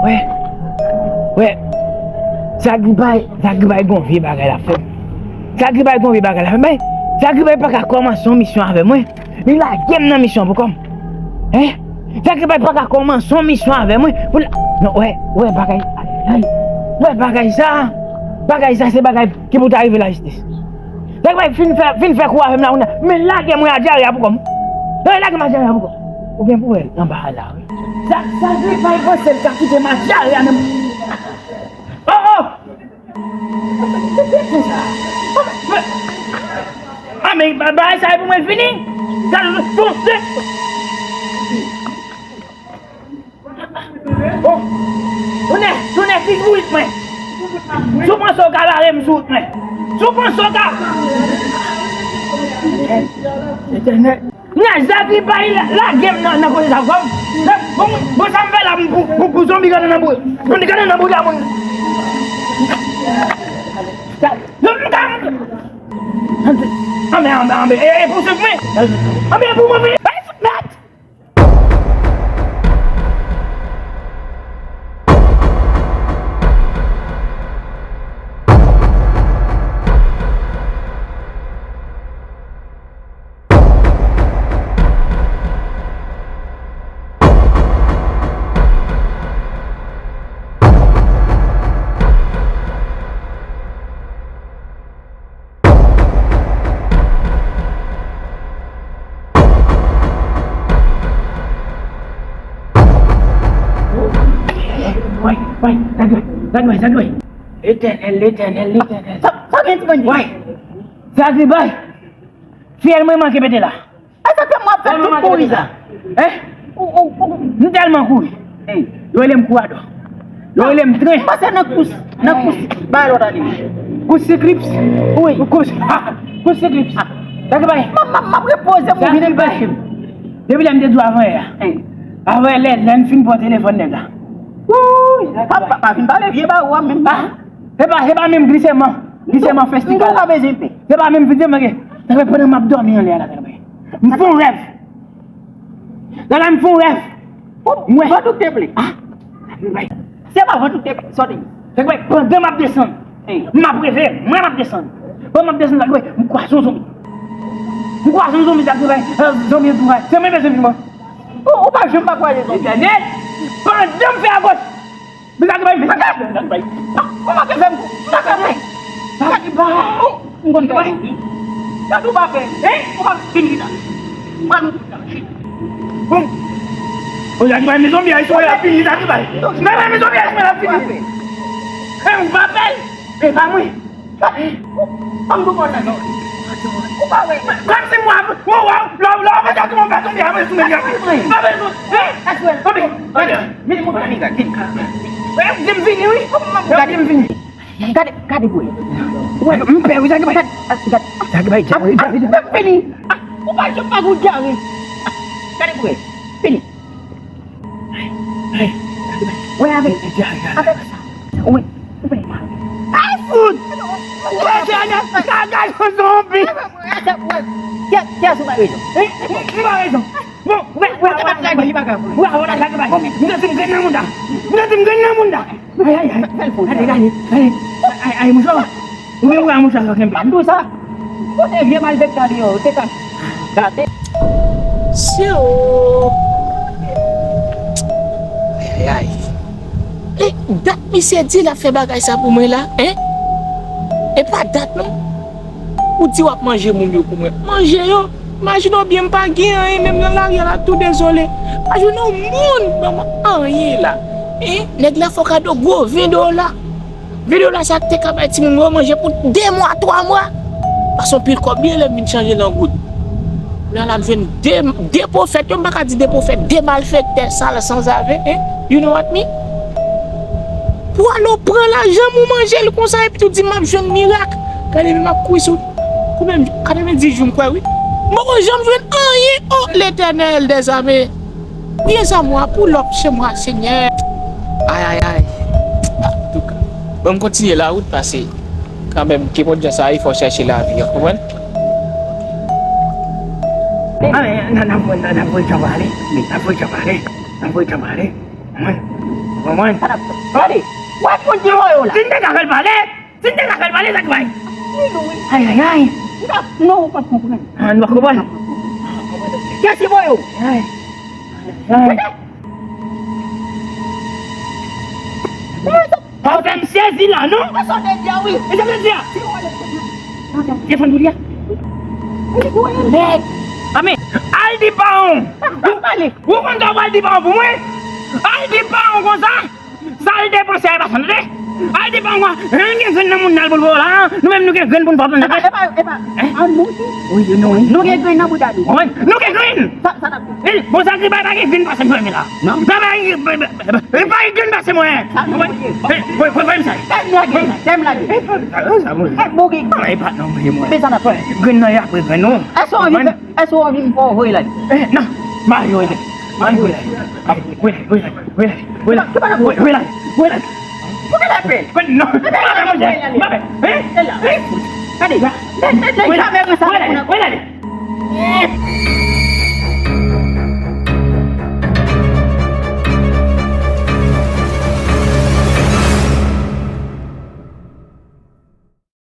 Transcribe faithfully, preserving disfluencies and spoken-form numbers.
Wè, wè, Zagribay, Zagribay gon vye bagay l ap fè m. Zagribay gon vye bagay l ap fè m. Men, Zagribay pa ka kòmanse yon misyon avè mwen. Li lage m nan misyon pou kò m. Hein? Zagribay pa ka kòmanse yon misyon avè mwen. Pou l, non, wè, wè, bagay, ay, ay. Wè, bagay sa, bagay sa, se bagay ki pou ta rive lajistis. Zagribay fin fè, fin fè kou avè m la, kounye a. Men lage mwen a dyare a pou kò m. Non, lage m a dyare a pou kò m. Ou gen pou wè l anba a la, wi. Sa, Zagribay panse l ka kite m a dyare a nan. Oh, oh! Sa se bete sa? Ah, men ba-, bagay sa e pou mwen fini? Gade, bon, bon. Oh! Tounen, tounen, plis bourik mwen. Si w panse w ka bare m sou wout mwen. Si w panse w ka. Etènèl. Nèg Zagribay la, lage m nan, nan koze sa, kòm. Bon, bon, sa m fè la, m pou, pou, pou zonbi gade nan bouda. Zonbi gade nan bouda moun. Sa, zonbi ka. Anbe, anbe, anbe, e, e pou swiv mwen. Anbe, e pou mwen vini. Ay, fout mèt! Woy, woy, Zagribay, Zagribay, Zagribay. Letènèl, Letènèl, Letènèl. Sa, sa gen ti bandi? Woy, Zagribay. Fyèl mwen manke pete la. E sa ke m ap fè tout kouri sa? Hein? Ou, ou, ou. M tèlman kouri. Yo rele m kouradò. Yo rele m tren. M panse nan kous, nan kous, ba lòt ane. Kous siklips? Wi. Kous, kous siklips. Sa ki bay? M ap, m ap, m ap repoze m, ou vin anpeche m. Depi lè m te di w avan yè a. Avan yè, lè, lè m fin pran telefòn nèg la. Wouy, pa, pa, pa vin pale vye ba ou a menm. Ah, se pa, se pa menm gliseman. Gliseman festival. M pa bezwen pè. Se pa menm gliseman ke. Sa fè pandan m ap dòmi anlè a la, tande. M fè yon rèv. Lala m fè yon rèv. Mwen. Vant ou te ple. Ah. Se pa vant ou te ple. Sòti. Fèk bay, pandan m ap desann. M ap reve, mwen m ap desann. Pandan m ap desann la, m kwaze yon zonbi. M kwaze yon zonbi, sa k bay, zonbi an tou bay. Se mwen bezwen vin mwen. Ou, ou pa janm pa kwaze zonbi. Etènèl. Pandan m fè agoch. Bizak bay, bizak bay. Ou manke fè m kou. Bizak bay. Bizak bay. M konn bay. Gad ou pa fè. Hein? Ou pa vin vin la. Ou pa nou tout la. Bon. Bizak bay, men zonbi a, y ap fini, bizak bay. Men, men, men zonbi a, y ap fini. Hein, ou pa fè. E pa mwen. Ann nou konn nan non. Ou pa wè. Kòm si mwen, ou wè, lò, lò, mwen te tou mwen fè tonbe, mwen tou mwen fè. Pa bezwen. Hein? Tonbe. Tonbe. Men mwen pa ni gade. Wè, di m vini, wi. Gade m vini. Gade, gade pou wè. Wè, m pè, wi, sa ki bay. Gade, gade. Sa ki bay, sa ki bay. M vini. Ou pa jwenn pa gout gade. Gade pou wè. Vini. Wè avèk, avèk sa. Wi. Ay, fout! Wè, se anè, sa gade yon zonbi! Kiyès, kiyès ou pa rezon? Hein? Ou pa rezon. Bon, wè, wè, wè, wè, wè, wè, wè, wè, wè, m santi m grenn nan mouda. M santi m grenn nan mouda. Ay, ay, ay. Gade, gade, gade. Ay, ay, mouchwa. Ou gen pou mouchwa sa kenbe. Pa tou sa. Kote vye malfektè li yo, te ka gate. Syo. Ay, ay, ay. E dat misye di l ap fè bagay sa pou mwen la, en? E pa dat non. Ou di w ap manje moun yo pou mwen. Manje yo? Imajine w byen, m pa gen anyen menm nan lari a la, tou dezole. Pa jwenn yon moun ban mwen anyen la. En? Nèg la fè w kado gwo ven dola. Ven dola sa k te ka bay timoun yo manje pou de mwa, twa mwa. Pase yon pil kòb byen lè m vin chanje l an goud. Kounye a la m jwenn de, de pwofèt yo, m pa ka di de pwofèt, de malfektè sal sanzave, en? You know what I mean? Pou al ou pran lajan m ou manje l konsa epi tou di m ap jwenn mirak. Gade men m ap kouri sou konbyen, katrevendis jou m kwè wi. M poko janm jwenn anyen, o Letènèl dèzame. Bien à moi, pull up chez moi, Seigneur. Ay, ay, ay. Antouka, bon, m kontinye lawout pase kanmenm, ke Bondye sa, il faut chercher la vie, ou konprann? A, n a, n a, n a, n a voye djab ale. N a voye djab ale. N a voye djab ale. Mwen. Konprann? Gade, w ap konn ki voye w la. Si n te ka fè l pale, si n te ka fè l pale, sa k bay? Ay, ay, ay. Non, ou p ap konprann. Ah, nou pa konprann? Kiyès ki voye w? Ay, ay. Pa w fè m sezi la, non? Mwen sa te di a, wi. E sa m te di a? Telefòn pou li a. Mèd. Ame, al di paran w. Ou konn sa w al di paran w pou mwen? Al di paran w konsa. Sa l te panse a e pa sa, tande. Al di paran w. Gen grenn nan moun nan pou l voye w la. Nou menm nou gen grenn pou n fè w tande. Epa, epa, epa. An nou tou. Wi, nou, wi. Nou gen grenn nan bouda nou. Nou gen grenn. Sa, sa n ap fè? Bon, sa ki bay pa gen grenn pase m la. Non. Sa bay E pa yon grenn pase mwen. Sa nou voye. Voye, voye, voye m sa. Tèm lage, tèm lage. E pa sa mwen. E bouge. E pa non mwen. Men sa n ap fè. Grenn nan y apre grenn non. Èske w anvi fè, èske w anvi m fè w voye lage? Eh, non. Mari voye lage. Mari voye lage. Voye lage, voye lage, voye lage, voye lage. Voye lage, voye lage. Pou ki la fè? Non. Pa fè mwen. Pa fè. Hein? Gade. Voye lage, voye lage, voye lage. Eh!